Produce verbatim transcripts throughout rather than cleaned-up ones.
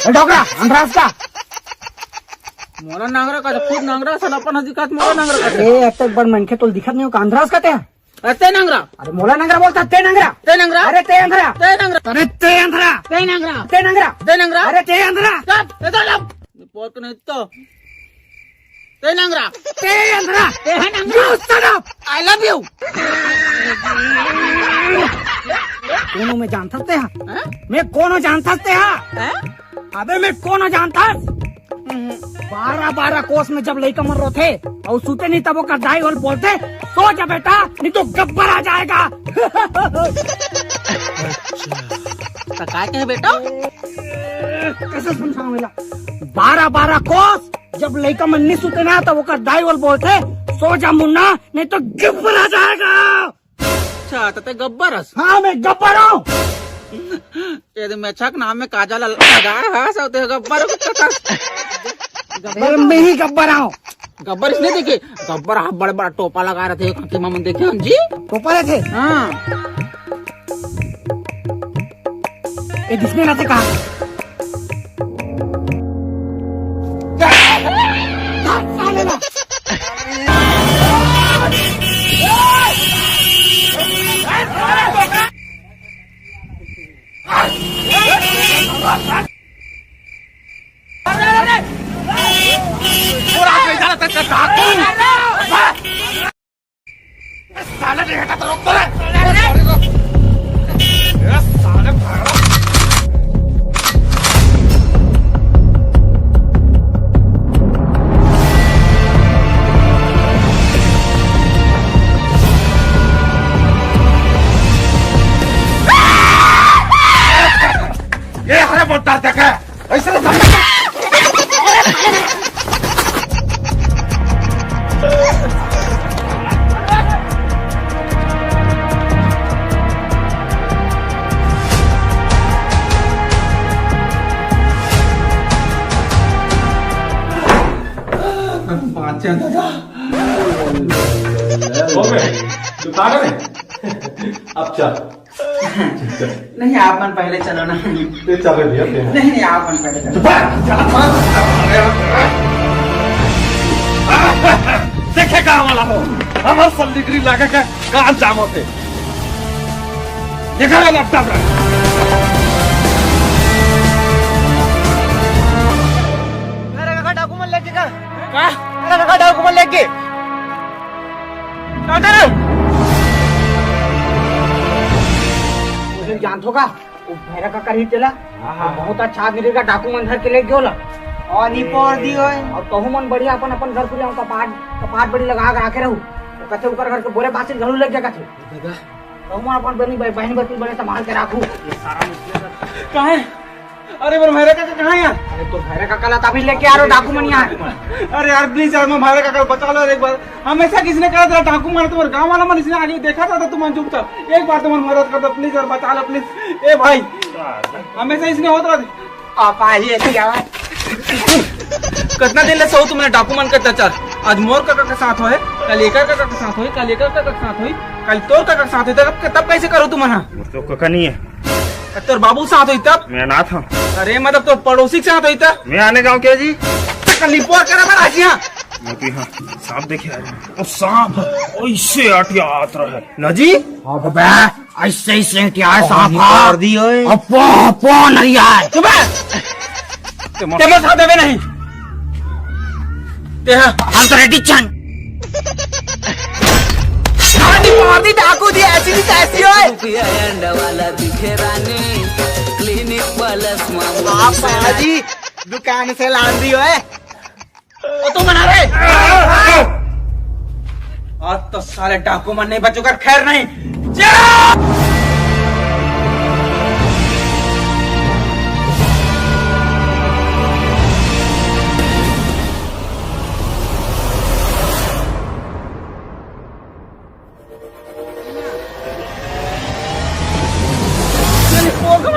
ए डोकरा, अंधरास का? मोला नंगरा का, खुद नंगरा सन अपन ह दिखत, मोला नंगरा का। ए, अतक बड़ मनखे तोल दिखत नहीं हो का, अंधरास का ते? ए, ते नंगरा। अरे मोला नंगरा बोलता, ते नंगरा। ते नंगरा। अरे ते अंधरा। ते नंगरा। अरे ते अंधरा। ते नंगरा। ते नंगरा। ते नंगरा। अरे ते अंधरा। चुप, ए, चुप, चुप। पोर के नहीं तो। ते नंगरा। ते अंधरा। ते है Nangra. You shut up! I love you! कोन हूँ मैं जानथस ते हा? हैं? मैं कोन हूँ जानथस ते हा? हैं? अबे मैं कोन हूँ जानथस? हम्म। बारह बारह कोस में जब लइका मन रोथे अउ सुते नहीं तब ओकर दाई ओला बोलथे, "सो जा बेटा, नहीं तो गब्बर आ जाएगा।" त का कहे बेटा? कैसे समझाऊं एला? बारह बारह कोस जब लइका मन नहीं सुते ना, तब ओकर दाई ओला बोलथे, "सो जा मुन्ना, नहीं तो गब्बर आ जाएगा।" अच्छा, त ते गब्बर हस? हाँ, मैं गब्बर हूँ। ये तो मैं छक नाम में काजल लगाए हस, अउ ते गब्बर कुछ कथा। अरे, मैं ही गब्बर हूँ। गब्बर इसने देखे, गब्बर हा बड़ा बड़ा टोपा लगा रहे थे, काकी मामन देखे हम जी। टोपा रहे थे? हाँ। ए, दिसने ना ते कहा। साले नहीं हटा तो रोक तो ले। ए, साले भागो। ये हरे बोलता देखे। ऐसे तो समझ। बाँचे दादा। हो गए, तू कहाँ गए? अब चल। नहीं, आप मन पहले चलो ना। ये चल रही है, नहीं, नहीं, आप मन पहले चलो। देखे कहाँ वाला हो, हमार सब डिग्री लगा के कहाँ जाम होते। देखा ना लैपटॉप रे। अरे काका, डाकू मन लेके का? का? अरे काका, डाकू मन लेके। काका रे। उसे जानथो का? वो भैरा काका रही तेला। हाँ, हाँ। बहुत अच्छा आदमी रहेगा, डाकू मन धर के ले गयो ला। और नहीं पौर दी होय। और कहूँ मन बढ़िया अपन, अपन घर पूरे कपाट, कपाट बड़ी लगा के रखे रहू। वो कथे ऊपर घर के बोरे बासिल घलू लग गया कथे। दादा। कहूँ मन अपन बनी बहन बतुल बने संभाल के रखू। ये सारा मुश्किल है। कहाँ है? अरे, मोर भैरा काका कहाँ है यार? अरे, तो भैरा काका ला तभी लेके आ रहे हो, डाकू मन यहाँ। अरे यार, please यार, मैं भैरा काका बचा लो यार एक बार। हमेशा किसी ने कहा था डाकू मार, तुम्हारे गाँव वाला मन इसने आगे देखा था, तो तुम चुपचाप एक बार तुम्हारी मदद कर दो, please यार, बचा लो, please। ए भाई, हमेशा इसने होता रहता। आप आ ही ऐसी आवाज। कितना दिन ले सहू तुमने डाकू मन के अत्याचार? आज मोर काका के साथ होए, कल एकर काका के साथ होए, कल एकर काका के साथ होए, कल तोर काका के साथ होए, तब, तब कैसे करो तुम यहाँ? मोर तो काका नहीं है। तोर बाबू साथ होई तब? मैं अनाथ हूँ। अरे मतलब तोर पड़ोसी के साथ होई तब? मैं आने गाँव के जी। कल निपोर करे बर आज यहाँ। मोती हाँ, सांप देखे आ रहे हैं। ओ सांप ऐसे अटियात रहे। ना जी? हाँ बबे, ऐसे ही सेंटिया है सांप निपोर दी ओए। अपो, अपो नरिया है। चुप है। ते मोर साथ देवे नहीं। ते हाँ। हम तो रेडी चंद। हाँ, निपोर दी डाकू दी ऐसी दी तैसी ओए। रुपया एंड वाला दिखे रानी, क्लिनिक प्लस मामूली आप से आजी दुकान से लान दी ओए। ओ तू मना रे। आज तो साले डाकू मन नहीं बचूंगा, खैर नहीं। जा!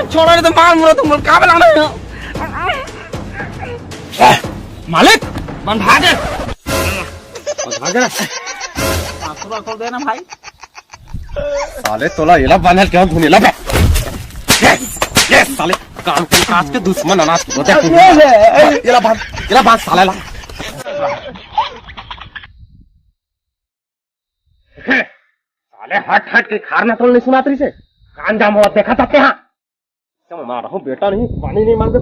छोड़ा नहीं तो मार मुरा तुम लोग, का बनाना है? ए, मालिक, बंधा दे। बंधा दे। पाँच सौ खोल देना भाई। साले तोला एला बांधल क्यों धुने ला बे? ये, ये साले। काम के, आज के दुश्मन अनाज के होते हैं। ये ले। ये ला बांध, ये ला बांध साले ला। साले हट हट के खारना तो नहीं सुनात रही से। कान जाम हो देखा था क्या? समझ मार रहा हूँ बेटा, नहीं पानी नहीं मांगे।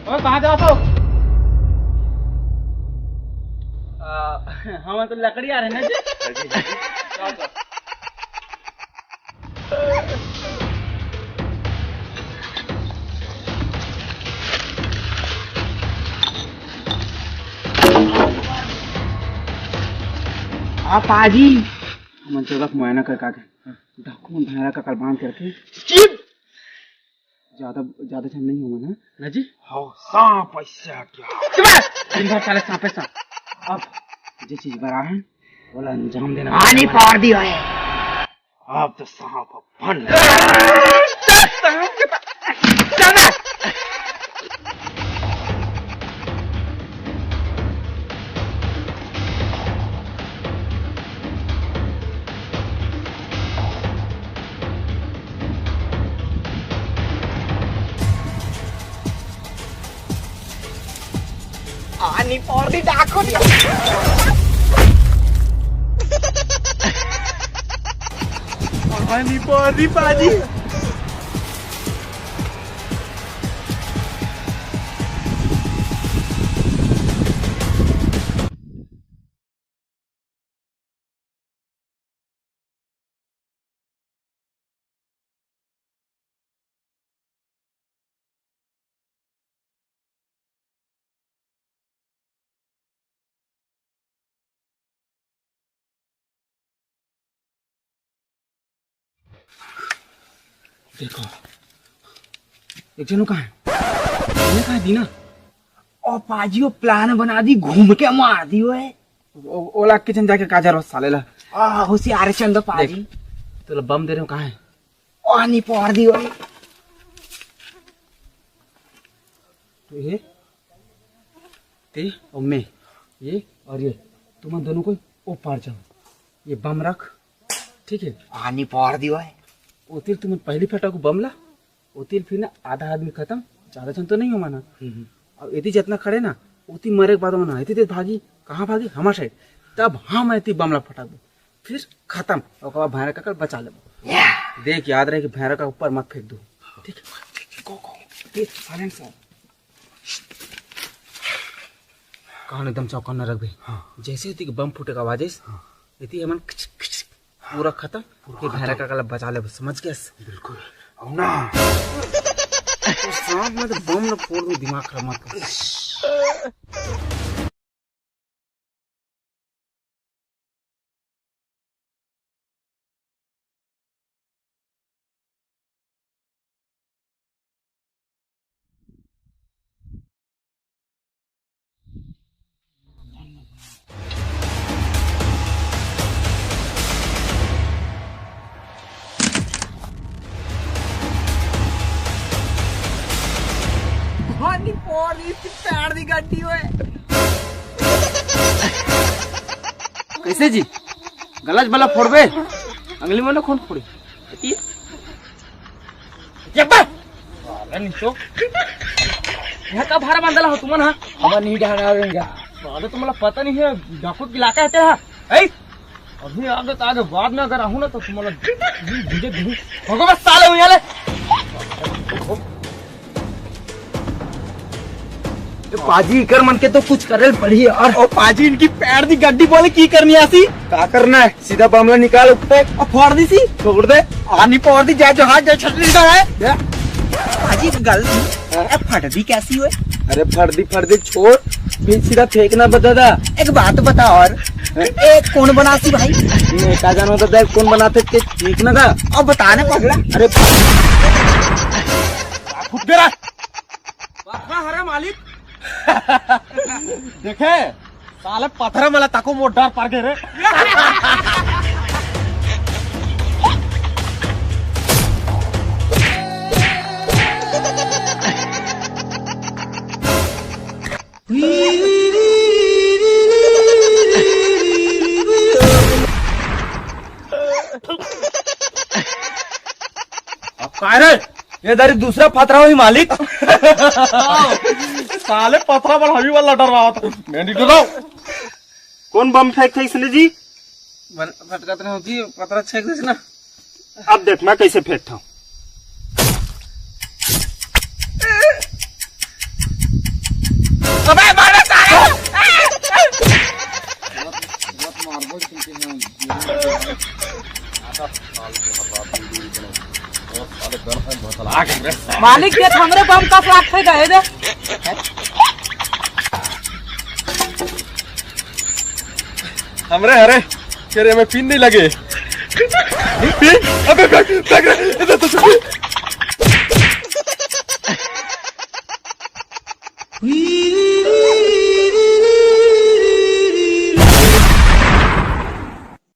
ओ, कहाँ जात हो? आ, हम तो लकड़ी आ रहे हैं ना जी। आ पाजी, हमन जगह के मुआयना कर का के। डाकू मन भैरा का कल बांध करके। चुप! ज्यादा, ज्यादा झन नहीं होवन, हाँ? ना जी? हो, सांप ऐसे हट गया। चुप! दिन भर साले सांपे सांप। अब जे चीज बर आए हैं, ओला अंजाम देना। आनी पार दिया है। अब तो सांप अपन। आनी पौर दी डाकू दिया। आनी पौर दी पाजी। देखो, एक जनो कहाँ है? ये कहाँ है दीना? ओ पाजी, वो प्लान बना दी, घूम के मार दी ओए। ओ-, ओला किचन जाके काजर बस साले ला। आ, होशियार चंद पाजी। देख, तोला बम दे रहे हो, कहाँ है? ओ, नहीं पड़ दी ओए। तो ये, ते और मैं, ये और ये, तुम दोनों को ओ पार जाओ। ये बम रख, ठीक है? आनी पड़ दी ओए। ओ तीर तुम पहली फटा को बम ला, ओती फिर ना आधा आदमी खतम, ज्यादा झन तो नहीं हो माना। हम्म, हम्म। अब एती जितना खड़े ना, ओती मरे के बाद ना, एती ते भागी, कहाँ भागी? हमार साइड। तब हम एती बमला फटाक दो, फिर खतम, ओकर बाद भैरा काका बचा लेबो। या। देख, याद रहे कि भैरा का ऊपर मत फेंक दो, ठीक है? गो, गो, गो। देख, साइलेंट से। कान एकदम चौकन्ना रखबे। हाँ। जैसे एती के बम फूटे का आवाज आइस, हाँ। एती हमन खिच, खिच, पूरा खतम। पूरा ये खतम। भैरा काका ला बचा ले, समझ गयस? बिल्कुल। अउ ना। तो सांप में तो बम न फोड़ दूं, दिमाग खराब मत कर। भानी पौर दी, इसकी पैर दी गड्डी होए। कैसे जी? गलत बला फोड़बे? अंगली में ना खून फोड़ी। ये बा! साला नीचो। यहाँ का भारा बांधला हो तुमन, हाँ? हमन नहीं डहरावेंगे। साला तुम्हाला पता नहीं है, डाकू की इलाका है तेरा। ऐ? अभी आगे तो आगे, बाद में अगर आहूँ ना तो तुम्हाला धीरे धीरे भगो बस साले हुई ले। ए पाजी, इकर मन के तो कुछ करे ल पड़ही यार। ओ पाजी, इनकी पैर दी गड्डी बोले की करनी आसी? का करना है? सीधा बमला निकाल, ऊपर और फोड़ दी सी। छोड़ दे। आनी फोड़ दी, जा जहाज, जा छटनी का है। पाजी, एक गल, हाँ? ए, फट दी कैसी हुए? अरे फट दी, फट दी, छोड़। फिर सीधा फेंकना बता दा। एक बात बता और, ए, कोन बनाथे भाई? नेता जानो तो देख कोन बनाथे ते ठीक ना गा। अब बता ना पगला। अरे फुट गया। पथरा हरे मालिक। देखे साले पथरा मला ताको मोर डर पर गे रे। अब काय रे? ये दारी दूसरा फतरा होही मालिक। साले पथरा बर हमी वाला डरवावत। मैं नहीं डराव। कोन बम फेंकथे इसने जी? बन-, फटकत नहीं होती, पथरा छेक देस ना। अब देख मैं कैसे फेंकता हूँ। अबे मारो साले। मालिक, ये हमरे बम कस लागथे गा, ए दे। हमरे हरे, तेरे में पिन नहीं लगे। पिन? अबे, अबे, अबे, अबे,